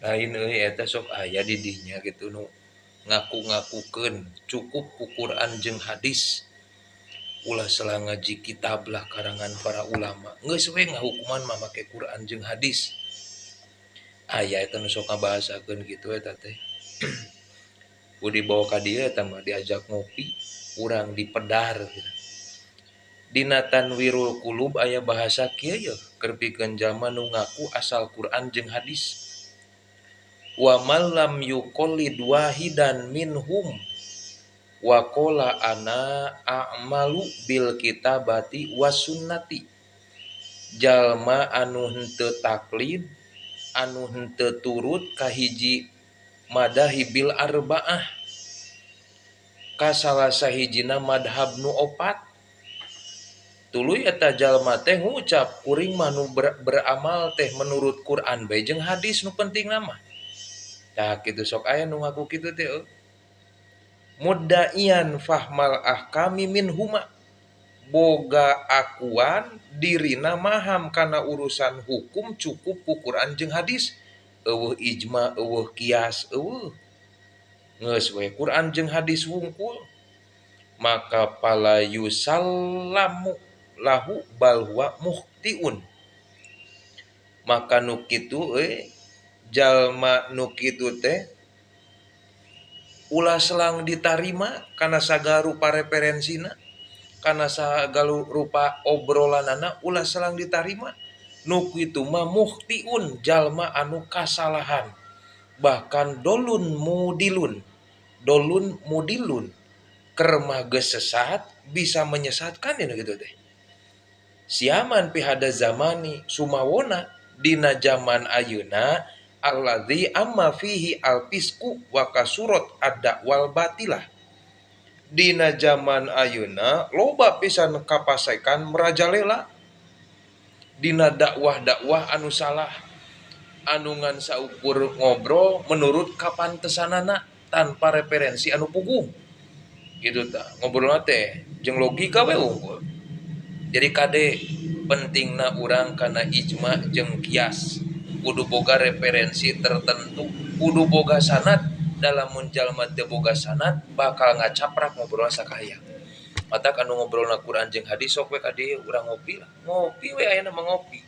Lain euy, eta sok aya di dinya kitu nu ngaku-ngakukeun cukup ku Quran jeung hadis, ulah selang ngaji kitab lah karangan para ulama, geus we ngahukuman mah make Quran jeung hadis. Aya eta nu sok ngabahasakeun kitu eta teh. Ku dibawa ka dieu eta mah, diajak ngopi, urang dipedar gitu. Dina Tanwirul Qulub aya bahasa kieu yeuh keur pikeun jalma nu ngaku asal Quran jeung hadis. Wa man lam yuqallid wahidan minhum wa qala ana a'malu bil kitabati was sunnati. Jalma anu henteu taklid, anu henteu turut ka hiji madahibil arbaah, ka salah sahijina madhab nu opat, tuluy eta jalma teh ngucap, "Kuring mah nu beramal teh menurut Quran bae jeung hadis nu penting mah." Tah kitu, sok aya nu ngaku kitu teh euy. Muddaian fahmal ahkami minhuma, boga akuan dirina maham kana urusan hukum cukup ku Quran jeung hadis, euweuh ijma, euweuh kias, euweuh, geus we Quran jeung hadis wungkul. Maka fala yusallamu lahu bal huwa mukhtiun. Maka nu kitu euy, jalma nu kitu teh ulah selang ditarima kana sagala rupa referensina, kana sagala rupa obrolanana, ulah selang ditarima. Nu kitu mah mukhtiun, jalma anu kasalahan, bahkan dolun mudilun, dolun mudilun, keur mah geus sesat, bisa menyesatkan ya gitu teh. Siaman fi hada zamani, sumawona dina zaman ayeuna, alladzi amma fihi al-fisqu wa kasurat ad-da'wal batilah. Dina zaman ayeuna loba pisan kapasekan merajalela dina dakwah-dakwah anu salah, anu ngan saukur ngobrol menurut kapantesanana tanpa referensi anu puguh gitu. Tah, ngobrolna teh jeung logika we unggul. Jadi kade, pentingna urang kana ijma jeung kias, kudu boga referensi tertentu, kudu boga sanad. Dalam jalma teu boga sanad bakal ngacaprak ngobrol sakahayang. Matak anu ngobrolna Quran jeung hadis, sok we ka dieu urang ngopi lah, ngopi we ayeuna mah, ngopi.